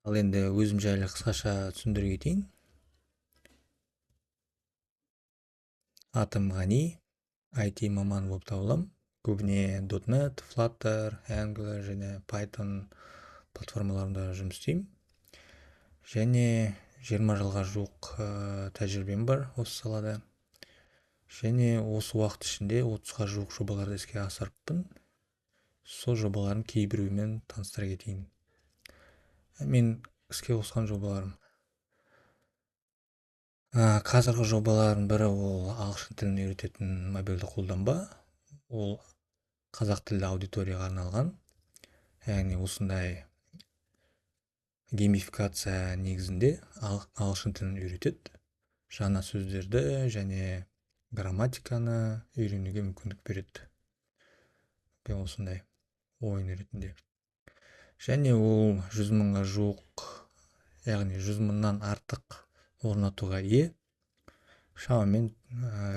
Ал енді өзім жайлы қысқаша түсіндіре кетейін. Атым Ғани, IT маман болып табыламын. Көбіне .NET, Flutter, Angular және Python платформаларында жұмыс істеймін. Және 20 жылға жуық тәжірибем бар осы салада. Және осы уақыт ішінде 30-ға жуық жобаларды іске асырыппын. Сол жобалардың кейбіреуімен таныстыра кетейін. Мен іске қосқан жобаларым. Қазіргі жобалардың бірі ол ағылшын тілін үйрететін мобильді қолданба. Ол қазақ тілді аудиторияға арналған. Яғни осындай геймификация негізінде ағылшын тілін үйретеді. Жаңа сөздерді және грамматиканы үйренуге мүмкіндік береді. Осындай ойын ретінде. Және ол 100 мыңға жуық, яғни 100 мыңнан артық орнатуға ие. Шамамен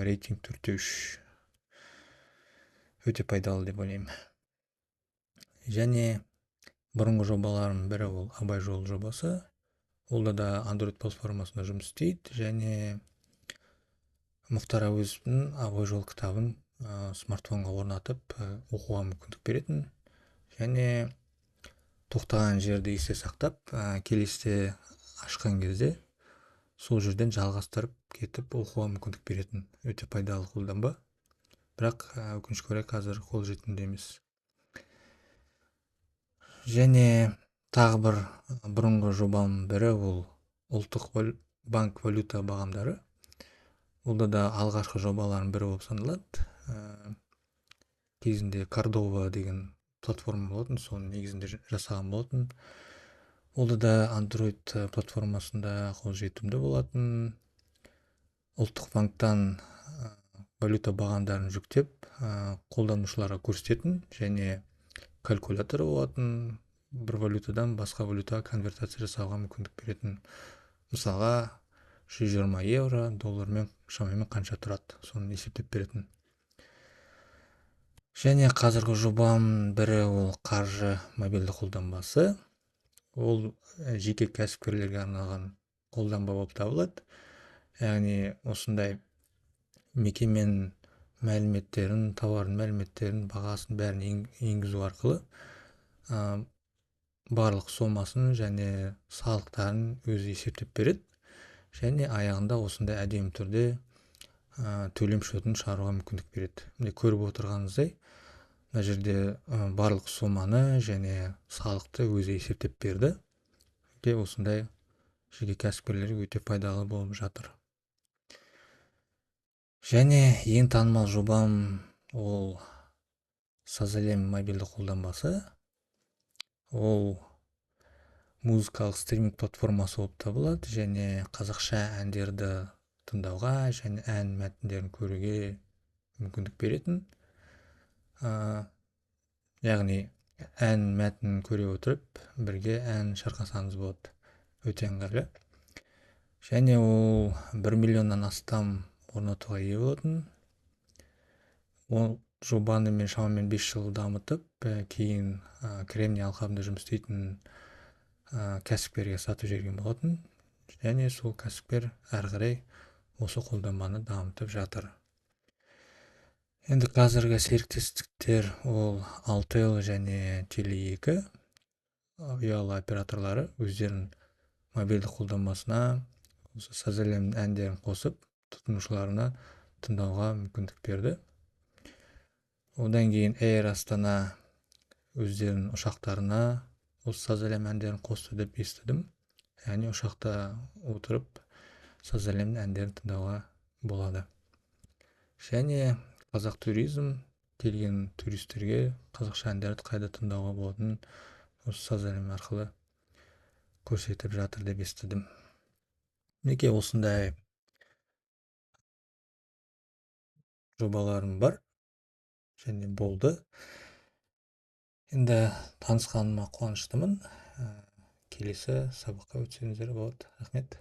рейтинг 4,3. Өте пайдалы деп ойлаймын. Және бұрынғы жобаларым бірі ол Абай жолы жобасы. Ол да Android платформасында жұмыс істейді және Мұхтар Әуезовтің Абай жолы кітабын смартфонға орнатып оқуға мүмкіндік беретін және тоқтаған жерді есте сақтап, келесіде ашқан кезде сол жерден жалғастырып кетіп оқуға мүмкіндік беретін өте пайдалы қолданба. Бірақ өкінішке орай қазір қолжетімді емес. Және тағы бір бұрынғы жобам бірі ол ұлттық банк валюта бағамдары. Ол да алғашқы жобалардың бірі болып саналады. Кезінде Cordova деген платформа болатын, соның негізінде жасаған болатын. Ол да Android платформасында қолжетімді болатын. Ұлттық банктан валюта бағамдарын жүктеп, қолданушыларға көрсететін және калькулятор болатын, бір валютадан басқа валютаға конвертация жасауға мүмкіндік беретін. Мысалға 120 евро доллармен шамамен қанша тұрады, соны есептеп беретін. Және қазіргі жобам бірі ол қаржы мобильді қолданбасы. Ол жеке кәсіпкерлерге арналған қолданба болып табылады. Яғни осындай мекеменің мәліметтерін, тауардың мәліметтерін, бағасын бәрін енгізу арқылы барлық сомасын және салықтарын өзі есептеп береді. Және аяғында осындай әдемі түрде төлем шотын шығаруға мүмкіндік береді. Міне көріп отырғаныңыздай, мына жерде барлық соманы және салықты өзі есептеп берді. Де осындай жеке кәсіпкерлерге өте пайдалы болып жатыр. Және ең танымал жобам ол Сазалем мобильді қолданбасы. Ол музыкалық стриминг платформасы болып табылады және қазақша әндерді тыңдауға және ән мәтіндерін көруге мүмкіндік беретін. Яғни ән мәтінін көре отырып бірге ән шырқасаңыз болады. Өте ыңғайлы. Және ол 1 миллионнан астам орнатуға ие болатын. Ол жобаны мен шамамен 5 жыл дамытып, кейін Кремний алқабында жұмыс істейтін кәсіпкерге сатып жіберген болатын. Және сол кәсіпкер әрі қарай осы қолданбаны дамытып жатыр. Енді қазіргі серіктестіктер ол Алтел және Теле2 ұялы операторлары өздерінің мобильді қолданбасына осы Сазалемнің әндерін қосып тұтынушыларына тыңдауға мүмкіндік берді. Одан кейін Air Astana өздерінің ұшақтарына осы Сазалем әндерін қосты деп естідім. Яғни ұшақта отырып Сазалемнің әндерін тыңдауға болады. Және Қазақ туризм келген туристерге қазақша әндерді қайда тыңдауға болатынын осы Сазалем арқылы көрсетіп жатыр деп естідім. Мінекей осындай жобаларым бар және болды. Енді танысқаныма қуаныштымын. Келесі сабаққа өтсеңіздер болады. Рахмет.